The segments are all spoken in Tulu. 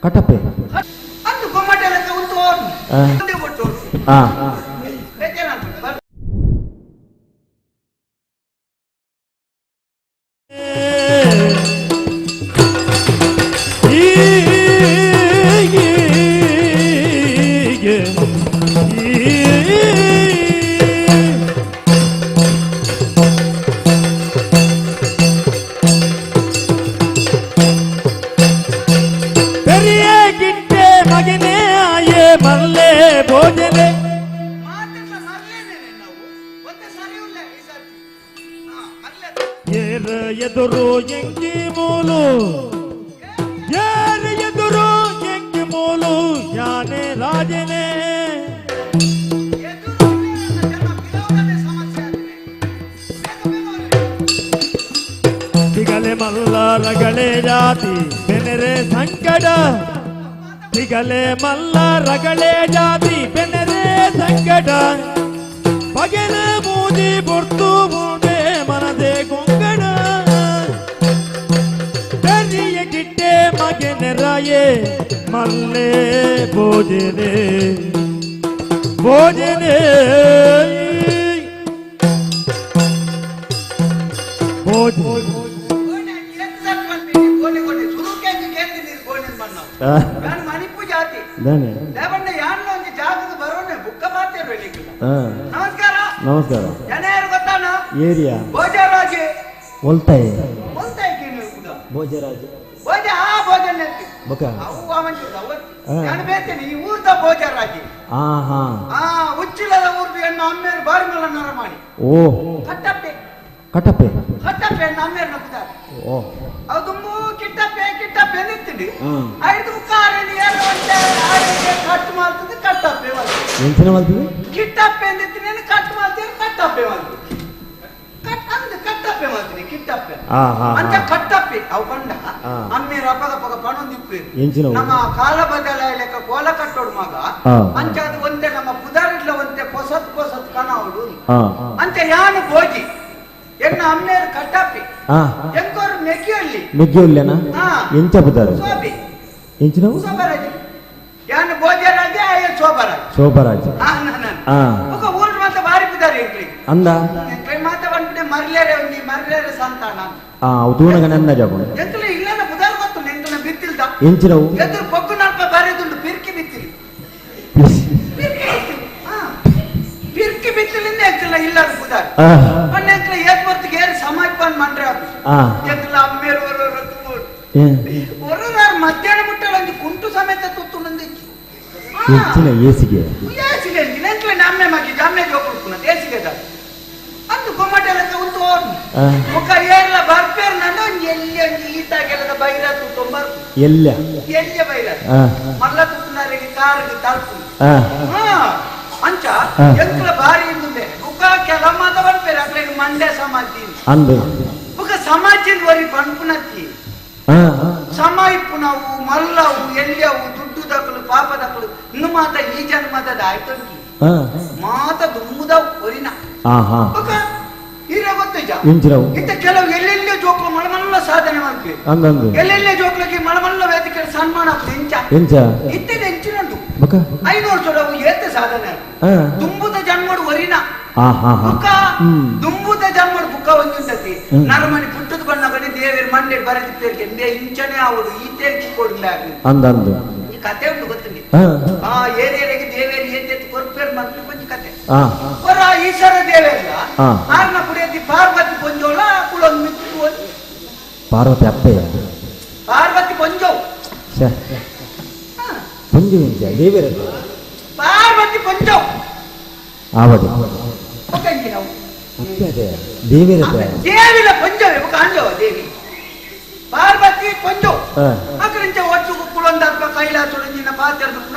ಕಟ್ಟಪ್ಪೆ ಅಂದು ಗೊಮ್ಮಟೆಲ್ಲ ಉಂತು ಆ. ಆ பெரிய கிட்டே மகனே ಆಯೆ ಮಲ್ಲೆ ಭೋಜನೆ. ಏರ ಎದುರು ಎಂಕಿ ಮೂಲು, ಏರ ಎದುರು ಎಂಕಿ ಮೂಲು ಯಾನೆ ರಾಜನೇ. ತಿಗಲೆ ಮಲ್ಲ ರಗಳೆ ಜಾತಿ ಬೆನೆರೆ ಸಂಕಟ, ತಿಗಲೆ ಮಲ್ಲ ರಗಳೆ ಜಾತಿ ಬೆನೆರೆ ಸಂಕಟ, ಪಗೆಲ ಮೂಜಿ ಪೊರ್ತು ಮೂಡೆ ಮನದೆ ಗೊಂಗಡ, பெரிய கிட்டே மகனராயே மல்லே ಭೋಜನೆ ಭೋಜನೆ ಭೋಜ. ಮಣಿಪು ಜಾತಿ ದಾನೆ ದೇವಣ್ಣ ಯಾನ್ ಒಂಜಿ ಜಾಗದ ಬರೋನೆ ಬುಕ್ಕ ಮಾತೇರು ಆ ನಮಸ್ಕಾರ. ನಮಸ್ಕಾರ. ಜನ ಯಾರು ಗೊತ್ತಾನ? ಏರಿಯಾ ಭೋಜರಾಜೆ. ಒಲ್ತಾಯಿ ಒಲ್ತಾಯಿ ಕೂಡ. ಭೋಜರಾಜ್. ಭೋಜ ಆ ಭೋಜನ ಬೊಕ ಅವು ಅವಂಜಿ ಅವ ಆ. ನಾನು ಬೇತೇನೆ ಈ ಊರ್ದ ಭೋಜರಾಜೆ. ಆ ಹಾ. ಆ ಉಚ್ಚಿಲದ ಊರ್ದು ಎನ್ನ ಅಮ್ಮೇರು ಬಾರಿ ಮಲ್ಲ ನರಮಾಣಿ. ಓ. ಕಟ್ಟಪ್ಪೆ. ಕಟ್ಟಪ್ಪೆ. ಕಟ್ಟಪ್ಪೆ ಎನ್ನ ಅಮ್ಮೇರು ನಪ್ಪುತ್ತಾರೆ. ಓ. ಅವು ತುಂಬು ಕಿಟ್ಟಪ್ಪೆ ಕಿಟ್ಟಪ್ಪೆ ನಿಂತಿಂಡಿ. ಹ್ಮ್. ಐದು ಮುಕ್ಕಾರೇನು ಏಳು ಒಂಟೆ ಆರೇನು ಕಟ್ಟು ಮಾಡ್ತದೆ ಕಟ್ಟಪ್ಪೆ ಒಂದು. ಎಂಚಿನ ಮಲ್ತದೆ? ಕಿಟ್ಟಪ್ಪೆ ಅಂದಿತ್ತೀನಿ ಕಟ್ಟು ಮಾಡ್ತೀನಿ ಕಟ್ಟಪ್ಪೆ ಮಾಡ್ತೀನಿ ಕಟ್ ಅಂದ್ ಕಟ್ಟಪ್ಪೆ ಮಾಡ್ತೀನಿ ಕಿಟ್ಟಪ್ಪೆ. ಆ, ಹಾ, ಅಂತ ಹಾ. ಕಟ್ಟಪ್ಪೆ ಅವು ಪಂಡ ಆ. ಅಮ್ಮೇರು ಅಪಗ ಪಗ ಪಣೊಂದಿಪ್ಪೆ. ಎಂಚಿನವು? ನಮ್ಮ ಕಾಲ ಬದಲಾಯ ಲೆಕ್ಕ ಕೋಲ ಕಟ್ಟೋಡು ಮಗ. ಆ. ಅಂಚ ಅದು ಒಂತೆ ನಮ್ಮ ಪುದಾರಿಡ್ಲ ಒಂತೆ ಪೊಸತ್ ಪೊಸತ್ ಕಣವಡು. ಆ ಅಂಚ ಯಾನು ಭೋಜಿ ಎನ್ನ ಅಮ್ಮೇರು ಕಟ್ಟಪ್ಪೆ. ಆ ಎಂಕೋರು ಮೆಕ್ಕಿಯಲ್ಲಿ. ಮೆಗ್ಗಿ ಉಲ್ಲೇನಾ? ಹಾ. ಎಂಚ ಬುದಾರು? ಸೋಬಿ. ಎಂಚಿನವು? ಸೋಬರಾಜ್ ಯಾನು ಭೋಜರಾಜೆ ಆಯ ಸೋಬರಾಜ್. ಶೋಭರಾಜ್. ಆ, ನಾನು ಆ. ఒక ಊರು ಮಾತ ಬಾರಿ ಪುದಾರಿ ಎಂಕ್ಲಿ. ಅಂದ ಎಂಕ್ಲಿ ಮಾತ ಬಂದ್ಬಿಟ್ಟೆ ಮರ್ಲೇರೆ ಒಂಜಿ ಮರ್ಲೇರೆ ಸಂತಾನ. ಆ ಅವು ತೂನಗ ನನ್ನ ಜಾಪುಂಡು. ಎಂಕ್ಲೆ ಇಲ್ಲನ ಪುದಾರ್ ಗೊತ್ತು ಎಂಕ್ಲ ಬಿತ್ತಿಲ್ದ. ಎಂಚಿನವು? ಎದುರು ಪೊಗ್ಗು ನಲ್ಪ ಬಾರಿದುಂಡು ಪಿರ್ಕಿ ಬಿತ್ತಿಲಿ. ಪಿರ್ಕಿ ಬಿತ್ತಿಲಿ. ಹಾ. ಪಿರ್ಕಿ ಬಿತ್ತಿಲಿಂದ ಎಂಕ್ಲ ಇಲ್ಲ ಪುದಾರ್. ಆ ಮೊನ್ನೆ ಎಂಕ್ಲ ಏತ್ ಹೊತ್ತಿಗೆ ಏರ್ ಸಮಾಜ ಬಂದ್ ಮಂಡ್ರೆ ಆಪು. ಆ ಎಂಕ್ಲ ಅಮ್ಮೇರು ಒರ್ರೊರ್ರ ತೂವೊಡು. ಏ ಒರ್ರೊರ್ರ ಮಧ್ಯಾಹ್ನ ಮುಟ್ಟಲ ಒಂಜಿ ಕುಂಟು ಸಮೇತ ತುತ್ತು ನಂದಿಚ್ಚು. ಎಂಚಿನ ಏಸಿಗೆ? ಏಸಿಗೆ ಎಂಚಿನ ಎಂಕ್ಲೆ ನಮ್ಮೆ ಮಗಿ ಜಮ್ಮೆ ಜೋಕುಲ್ಪುನ ಏಸಿಗೆ ದಾದ. ಅಂದು ಗೊಮ್ಮಟೆಲ್ಲ ಉಂತು ಓಡ್ನು. ಆ. ಮುಖ ಏರ್ಲ ಬರ್ಪೇರ್ ನಂದು ಒಂಜಿ ಎಲ್ಲಿ ಒಂಜಿ ಈತ ಗೆಲದ ಬೈರ ತೂತೊಂಬರ್ಪು. ಎಲ್ಲ ಎಲ್ಲಿಯ ಬೈರ. ಆ ಮಲ್ಲ ತುತ್ತುನಾರಿಗೆ ಕಾರಿಗೆ ತಲ್ಪು. ಆ ಹಾ ಅಂಚ ಆ. ಎಂಕ್ಲ ಬಾರಿ ಇಂದುಂದೆ ಬುಕ್ಕ ಕೆಲ ಮಾತ ಬನ್ಪೇರ್ ಅಕ್ಲೆಗ್ ಮಂಡ್ಯ ಸಮಾಜಿ. ಅಂದು ಬುಕ್ಕ ಸಮಾಜಿಂದ ವರಿ ಬನ್ಪುನತ್ತಿ. ಆ ಸಮ ಇಪ್ಪುನವು ಮಲ್ಲವು ಎಲ್ಲಿಯವು ದುಡ್ಡು ದಕ್ಕಲು ಪಾಪ ದಕ್ಕಲು ಇನ್ನು ಮಾತ ಈ ಜನ್ಮದ ಆಯ್ತಂಕಿ. ಆ ಮಾತ ದುಮ್ಮುದ ಒರಿನ. ಆ ಹಾ. ಬೊಕ ಈರೆ ಗೊತ್ತಿಜ? ಎಂಚಿನವು? ಇಂತ ಕೆಲವು ಎಲ್ಲೆಲ್ಲೋ ಜೋಕ್ಲು ಮಳಮಲ್ಲ ಸಾಧನೆ ಮಾಡ್ತೀವಿ. ಅಂದಂದು ಎಲ್ಲೆಲ್ಲೋ ಜೋಕ್ಲಿಗೆ ಮಳಮಲ್ಲ ವೇದಿಕೆ ಸನ್ಮಾನ ಆಗ್ತದೆ ಎಂಚ. ಎಂಚ? ಇತ್ತೆದ ಎಂಚಿನಂಡು. ಬೊಕ ಐನೂರು ಸೊಡವು ಏತೆ ಸಾಧನೆ. ಆ ದುಂಬುದ ಜನ್ಮಡು ಒರಿನ. ಆ ಹಾ ಹಾ. ಬುಕ್ಕ ಹ್ಮ್. ದುಂಬುದ ಜನ್ಮಡು ಬುಕ್ಕ ಒಂಜುಂಟತಿ. ಹ್ಮ್. ನರಮಣಿ ಪುಟ್ಟದ ಬಣ್ಣ ಕಡೆ ದೇವೇರು ಮಂಡೆ ಬರೆದಿದ್ದೇರಿಗೆ ಎಂದೇ ಇಂಚನೆ ಆವಡು ಈತೆ ಕೊಡುಂಡ. ಅಂದಂದು ಈ ಕತೆ ಉಂಟು ಗೊತ್ತುಂಡಿ. ಆ ಆ ಏರಿಯರಿಗೆ ದೇವೇರು ಏತೆ ಕೊರ್ಪೇರ್ ಮಾಡ್ಲಿ ಕೊಂಚ ಕತೆ. ಆ ಹೊರ ಈಶ್ವರ ದೇವೇರ್ಲ ಆ. ಆರ್ನ ಪುಡಿಯತಿ ಪಾರ್ವತಿ ಪೊಂಜೋಳ ಕುಳೊಂದು ಮಿತ್ತು ಒಂಜಿ. ಪಾರ್ವತಿ ಅಪ್ಪೆಯ? ಪಾರ್ವತಿ ಪೊಂಜೋವು. ಶ್ಯೆ. ಪುಂಜು ಎಂಚ ದೇವೇರ? ಪಾರ್ವತಿ ಪೊಂಜೋವು. ಆವಡಿ. ಒಕ್ಕಂಜಿ ನಾವು. ಅಪ್ಪೆ ಅದೇ ದೇವೇರ. ದೇವಿನ ಪೊಂಜೋವೆ ಬೊಕ ಅಂಜೋವ ದೇವಿ ಪಾರ್ವತಿ ಪೊಂಜೋವು. ಆ ಅಕರಿಂಚ ಒಟ್ಟು ಕುಳೊಂದಲ್ಪ ಕೈಲಾಸುಡು ಪಾತ್ರ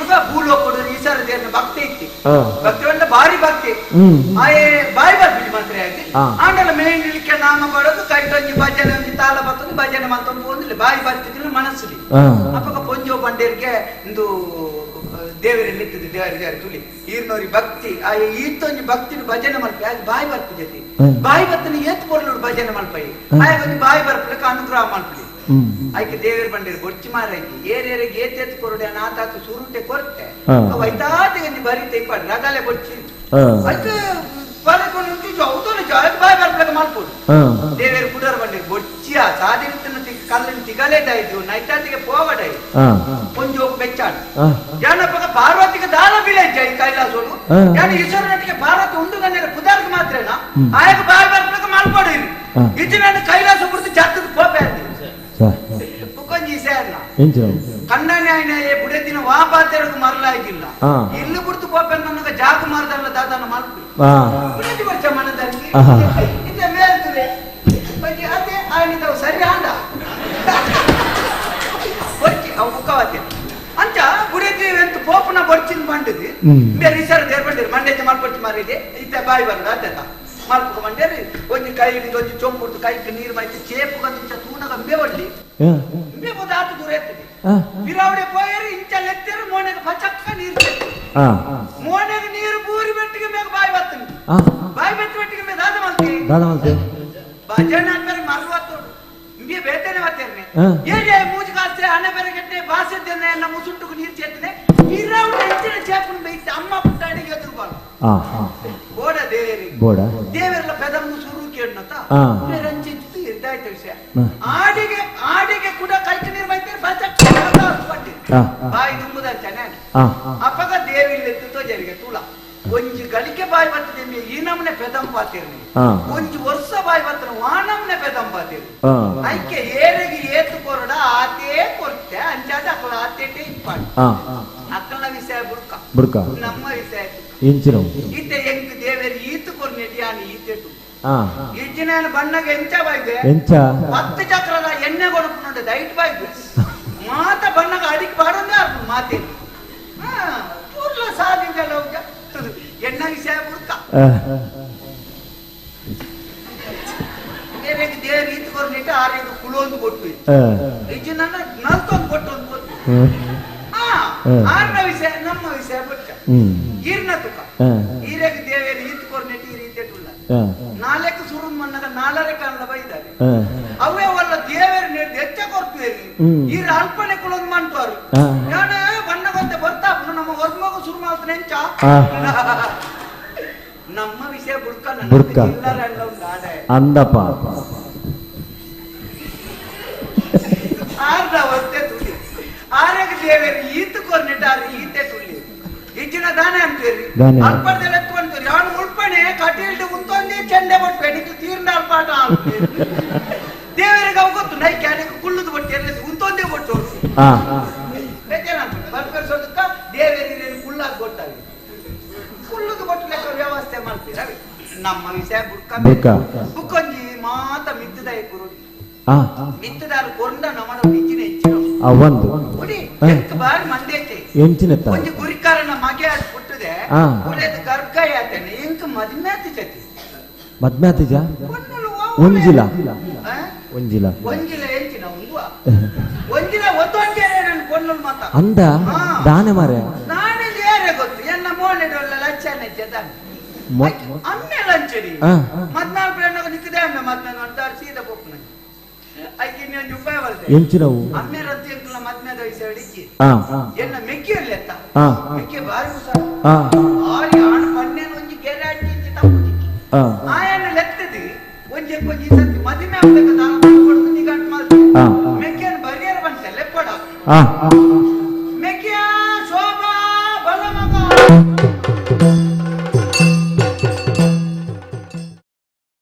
ಭೂಲೋಕಡು ಈಶ್ವರ ದೇವನ ಭಕ್ತಿ ಇತ್ತಿ. ಆ ಭಕ್ತಿ ಉಂಡ ಭಾರಿ ಭಕ್ತಿ. ಹ್ಮ್. ಆಯೆ ಬಾಯಿ ಬರ್ಬಿಡಿ ಮಾತ್ರ ಆಯ್ತು. ಆ. ಆಂಡಲ ಮೇನ್ ಇಳಿಕೆ ನಾಮ ಬಡೋದು ಕೈಟೊಂಜಿ ಭಜನೆ ಒಂಜಿ ತಾಳ ಬತ್ತೊಂದು ಭಜನೆ ಮಂತೊಂದು ಪೋಂದಿಲ್ಲ ಬಾಯಿ ಬರ್ತಿದ್ದಿಲ್ಲ ಮನಸ್ಸಲ್ಲಿ. ಆ ಅಪ್ಪಗ ಪೊಂಜೋ ಬಂಡೇರಿಗೆ ಇಂದು ದೇವರಲ್ಲಿ ಇರ್ತದೆ ದೇವರ ದೇವರ ತುಳಿ ಈರ್ನೋರಿ ಭಕ್ತಿ ಆ ಈತೊಂಜಿ ಭಕ್ತಿನ ಭಜನೆ ಮಲ್ಪೆ ಅದು ಬಾಯಿ ಬರ್ಪು ಜೊತೆ. ಹ್ಮ್. ಬಾಯಿ ಬತ್ತನ ಏತ್ ಪೊರ್ಲುಡು ಭಜನೆ ಮಲ್ಪೈ. ಹ್ಮ್. ಆಯ ಒಂಜಿ ಬಾಯಿ ಬರ್ಪುಲಕ್ಕೆ ಅನುಗ್ರಹ ಮಲ್ಪಲಿ. ಐಕೆ ದೇವೇರ್ ಬಂಡೇರು ಬೊಚ್ಚಿ ಮಾರೈತಿ ಏರೇರಿಗೆ ಏತೇತ್ ಕೊರಡೆ ನಾತಾತು ಸುರುಟೆ ಕೊರತೆ ಹಾ. ವೈತಾತಿ ಗಂಜಿ ಬರಿ ತೈಪಾಡು ರಗಲೆ ಬೊಚ್ಚಿ ಹಾ. ಐಕೆ ಬರಕೊಂಡು ಹೌದಲ್ಲ ಜಾಗ ಬಾಯ್ ಬರ್ಬೇಕ ಮಾಡ್ಬೋದು ಹಾ. ದೇವೇರ್ ಪುಡರ್ ಬಂಡೇರು ಬೊಚ್ಚಿಯ ಸಾದಿರಿತನ ಕಲ್ಲಿನ ತಿಗಲೇದಾಯ್ತು ನೈತಾತಿಗೆ ಪೋವಡಾಯ್ತು ಹಾ. ಒಂಜಿ ಬೆಚ್ಚಾಡು ಹಾ. ಜಾನಪದ ಪಾರ್ವತಿಗೆ ದಾನ ಬಿಳೆ ಜೈ ಕೈಲಾಸೋಡು ಹಾ. ಜಾನ ಈಶ್ವರನೊಟ್ಟಿಗೆ ಪಾರ್ವತಿ ಉಂಡು ನನ್ನ ಪುದಾರ್ಗೆ ಮಾತ್ರೇನಾ ಹ್ಮ್. ಆಯಕ ಬಾಯಿ ಬರ್ಬೇಕ ಮಲ್ಪಡು ಇಲ್ಲಿ ಹಾ. ಇದು ನನ್ನ ಕೈಲಾಸ ಬಿಡ್ತು ಜಾತದ ಕೋಪ ಛೆ. ಬುಕ್ಕೊಂಜಿ ಸೇರ್ನ ಎಂಚಿನ ಕಣ್ಣನೆ ಆಯ್ನ ಏ ಬುಡೆದಿನ ವಾಪಾತೆರಗು ಮರಲಾಗಿಲ್ಲ ಹಾ. ಇಲ್ಲು ಬಿಡ್ತು ಕೋಪ ನನಗೆ ಜಾಗ ಮಾರ್ದಲ್ಲ ದಾದನ ಮಲ್ಪು ಹಾ. ಬುಡೆದಿ ವರ್ಷ ಮನದಲ್ಲಿ ಆಹಾ. ಇತ್ತೆ ಮೇಲ್ತುಲೆ ಬಜ್ಜಿ ಅದೇ ಆಯ್ನಿದವು ಸರಿ ಆಂಡ ಬೊಚ್ಚಿ ಅವು ಮುಖವಾದ್ಯ ಅಂಚ ಬುಡೆದಿ ಎಂತ ಪೋಪನ ಬೊಡ್ಚಿನ ಬಂಡದಿ ಹ್ಮ್. ಬೇರೆ ಇಸರ ದೇರ್ ಬಂಡಿರಿ ಮಂಡೆಚ್ಚ ಮಲ್ಪೊಚ್ಚಿ ಮಾರಿದೆ ಇತ್ತೆ ಬಾಯಿ ಬರಡು ಅದೇ ಮಲ್ಪಕ ಮಂಡೇರಿ ಒಂಜಿ ಕೈ ಹಿಡಿದು ಒಂಜಿ ಚೊಂಬುಡ್ದು ಕೈಗೆ ನೀರು ಮಾಯ್ತು ಚೇಪು ಇಂಚ ತೂನಗ ಅಂಬೆ ಒಡ್ಲಿ ಹಾ. ಅಂಬೆ ಬೋದ ಆತು ದೂರ ಎತ್ತದೆ ಹಾ. ಬಿರಾವಡೆ ಪೋಯರು ಇಂಚ ಲೆತ್ತೇರು ಮೋನೆಗೆ ಪಚಕ್ಕ ನೀರು ಚೆತ್ತು. ಹಾ. ಮೋನೆಗೆ ನೀರು ಬೂರಿ ಬೆಟ್ಟಿಗೆ ಮೇಗ ಬಾಯಿ ಬತ್ತಂಗೆ ಹಾ. ಬಾಯಿ ಬೆಟ್ಟು ಬೆಟ್ಟಿಗೆ ಮೇಲೆ ದಾದ ಮಲ್ತಿ ದಾದ ಮಲ್ತೆ ಭಜನೆ ಆದ್ಮೇಲೆ ಮರುವತ್ತೋಡು ಇಂಬೆ ಬೇತನೆ ಮತ್ತೇನೆ ಹಾ. ಏನೇ ಮೂಜು ಕಾಸ್ತೆ ಹಣೆ ಬೆರಗೆಟ್ಟೆ ಬಾಸೆದ್ದೇನೆ ನನ್ನ ಮುಸುಂಟುకు ನೀರು చేతನೆ ಬಿರಾವಡೆ ಹೆಚ್ಚಿನ చేపను ಬೇಯ್ತು ಅಮ್ಮ ಪುಟ್ಟಾಣಿಗೆ ಎದುರು ಬಾಳು ಹಾ. ಹಾ. ಬೋಡ ದೇವೇರಿ ಬೋಡ ದೇವರೆಲ್ಲ ಪೆದಮ್ಮು ಸುರು ಕೇಳನತ ಹಾ. ರಂಚಿತ್ತು ಇದ್ದಾಯ್ತು ವಿಷಯ ಹಾ. ಆಡಿಗೆ ಆಡಿಗೆ ಕೂಡ ಕೈಗೆ ನೀರು ಬೈತಾರೆ ಬಚಕ್ಕ ಪಟ್ಟಿ ಹಾ. ಬಾಯಿ ತುಂಬುದಂತಾನೆ ಹಾ. ಅಪ್ಪಗ ದೇವಿಲ್ಲೆತ್ತು ತೋಜರಿಗೆ ತುಳ ಒಂಜಿ ಗಳಿಕೆ ಬಾಯಿ ಬರ್ತದೆ ಈ ನಮನೆ ಪೆದಂಪಾತಿರ್ನಿ ಹಾ. ಒಂಜಿ ವರ್ಷ ಬಾಯಿ ಬರ್ತನ ವಾನಮ್ನೆ ಪೆದಂಪಾತಿರ್ನಿ ಹಾ. ಐಕೆ ಏರೆಗೆ ಏತು ಕೊರಡ ಆತೇ ಕೊರ್ತೆ ಅಂಚಾದ ಅಕ್ಕಲ ಆತೇಟೆ ಇಪ್ಪಾಡು ಹಾ. ಅಕ್ಕಲ ವಿಷಯ ಬುಡ್ಕ ಬುಡ್ಕ ನಮ್ಮ ವಿಷಯ ತುಕ. ಎಂಚಿನ ಈತೆ ಎಂಕ್ ದೇವೇರಿ ಈತು ಕೊರ್ನೆಟಿ ಆನೆ ಈತೆಟು ಹಾ. ಇಜ್ಜಿನ ಬಣ್ಣಗೆ ಎಂಚ ಬಾಯ್ದೆ ಎಂಚ 10 ಚಕ್ರದ ಎಣ್ಣೆ ಕೊಡಪುನುಂಡೆ ದೈಟ್ ಬಾಯ್ದೆ ಮಾತ ಬಣ್ಣಗ ಅಡಿಗೆ ಬಾಡೊಂದೇ ಆರ್ಪುಂಡು ಮಾತೆ ಹಾ ಪೂರ್ಲ ಸಾಧಿಂಜಲ ಎಣ್ಣ ವಿಷಯ ಬುಡ್ಕ ಆ. ಬೇರೆ ದೇವರು ಈತು ಕೊರ್ನೆಟಿ ಆರೇಗ ಕುಳೊಂದು ಕೊಟ್ಟು ಆ. ಇಜ್ಜಿನ ನಲ್ತೊಂದು ಕೊಟ್ಟು ಒಂದು ಕೊಟ್ಟು ಹ್ಮ್. ಹಾ ಹ್ಮ್. ಆರ್ನ ವಿಷಯ ನಮ್ಮ ವಿಷಯ ಬುಡ್ಕ ಹ್ಮ್. ಈರ್ನ ತುಕ ಆ. ಈರೆಗ್ ದೇವೇರಿ ಈತು ಕೊರ್ನೆಟಿ ಈ ರೀತಿಯುಲ್ಲ ಆ. ನಾಲ್ಕು ಸುರು ಮಣ್ಣಗ ನಾಲರೆ ಕಾಣಲ ಬೈದಾರೆ ಆ. ಅವೇ ವಲ್ಲ ದೇವೇರು ನೆಡ್ದು ಹೆಚ್ಚ ಕೊರ್ಪೇರಿ ಹ್ಮ್. ಈ ಅಲ್ಪನೆ ಕುಳೊಂದು ಮಾಡ್ತಾರೆ ಆ. ನಾನು ಬಣ್ಣಗೊಂತೆ ಬರ್ತಾ ನಮ್ಮ ಹೊರ್ಮಗು ಸುರು ಮಾಡ್ತಾನೆ ಎಂಚ ಆ. ನಮ್ಮ ವಿಷಯ ಬುಡ್ಕ ಬುಡ್ಕ. ಚಿಲ್ಲರೆ ಒಂದು ಆಡ ಅಂದಪ್ಪ ಆರ್ದ ಅವಸ್ಥೆ ತುಳಿ ಆರಗ ದೇವೇರಿ ಈತು ಕೊರ್ನೆಟ ಆರು ಈತೆ ತುಳಿ ಇಜ್ಜಿನ ದಾನೆ ಅಂತೀರಿ ದಾನೆ. ಅಲ್ಪದೆಲ್ಲ ಎತ್ಕೊಂತೀರಿ ಅವನು ಉಳ್ಪಣೆ ಕಟೀಲ್ಡು ಉಂತೊಂದೇ ಚೆಂಡೆ ಬಟ್ಟು ನಿಕ್ಕು ತೀರ್ನ ಅಲ್ಪಾಟ ದೇವರಿಗೆ ಅವು ಗೊತ್ತು ನೈ ಕ್ಯಾನಿಗೆ ಕುಳ್ಳುದು ಬಟ್ಟೆ ಎಲ್ಲ ಉಂತೊಂದೇ ಕೊಟ್ಟು ಆ. ಬರ್ಪರ್ ಸೊದಕ್ಕ ದೇವರಿಗೆ ಕುಳ್ಳಾಗ ಕೊಟ್ಟಾಗ ಕುಳ್ಳುದು ಕೊಟ್ಟು ಲೆಕ್ಕ ವ್ಯವಸ್ಥೆ ಮಾಡ್ತೀರ ನಮ್ಮ ವಿಷಯ ಬುಡ್ಕ ಬುಡ್ಕ. ಬುಕ್ಕೊಂಜಿ ಮಾತ ಮಿತ್ತದ ಗುರು ಆ. ಮಿತ್ತದಾರು ಕೊಂಡ ನಮ್ಮನ ನಿಜ್ಜಿನ ಹೆಚ್ಚಿನ ಆ ಒಂದು ಉಡಿ ಆ. ಎಂತ ಬಾರಿ ಮಂದೇತೆ ಎಂಚಿನ ಒಂಜಿ ಗುರಿಕಾರನ ಮಗೆ ಆದ್ ಪುಟ್ಟದೆ ಆ. ಉಡೇದು ಗರ್ಗಾಯ ಆತೇನೆ ಇಂಕ ಮದಿಮ್ಯಾತಿ ಚತಿ ಮದ್ಮ್ಯಾತಿಜ ಕೊನ್ನಲು ಒಂಜಿಲ ಆ? ಒಂಜಿಲ ಒಂಜಿಲ ಎಂಚಿನ ಉಂಗುವ ಒಂಜಿಲ ಒತ್ತೊಂಜೆ ನನ್ನ ಕೊನ್ನಲು ಮಾತ ಅಂದ ಹಾ. ದಾನೆ ಮಾರೆ ನಾನೇ ಯಾರೇ ಗೊತ್ತು ಎನ್ನ ಮೋನೆಡೊಲ್ಲ ಲಂಚನೆ ಜದಾನೆ ಅಮ್ಮೆ ಲಂಚಡಿ ಆ. ಮದ್ನಾಲ್ ಪ್ರೇರಣಗ ನಿಕ್ಕದೆ ಅಮ್ಮೆ ಮದ್ಮೇಲೆ ಅಂತಾರೆ ಸೀದಾ ಪೊಪ್ಪು ಐಕೆ ಇನ್ನೊಂದು ಉಪಾಯ ಬರ್ತದೆ ಎಂಚಿನವು ಅಮ್ಮೆ ರದ್ದು ಎಂಕುಲ ಮದ್ಮೇದ ವಯಸ್ಸು ಅಡಿಕ್ಕಿ ಆ. ಎನ್ನ ಮೆಕ್ಕಿಯಲ್ಲಿ ಎತ್ತ ಆ. ಮೆಕ್ಕೆ ಬಾರಿ ಹುಷಾರು ಆ. ಬಾರಿ ಆಣ್ ಪನ್ನೇನು ಒಂಜಿ ಗೆರೆ ಅಡ್ಡಿ ತಪ್ಪುಜಿಕ್ಕಿ ಆ. ಆಯನ ಲೆತ್ತದಿ ಒಂಜಿ ಒಂಜಿ ಸತಿ ಮದಿಮೆ ಆಗ್ಬೇಕು ದಾನ ಕೊಡ್ದು ನಿಗಂಟ್ ಮಾಡ್ತಿ ಆ. ಮೆಕ್ಕೆಯನ್ನು ಬರಿಯರ್ ಬಂತೆ ಲೆಪ್ಪಡ ಆ.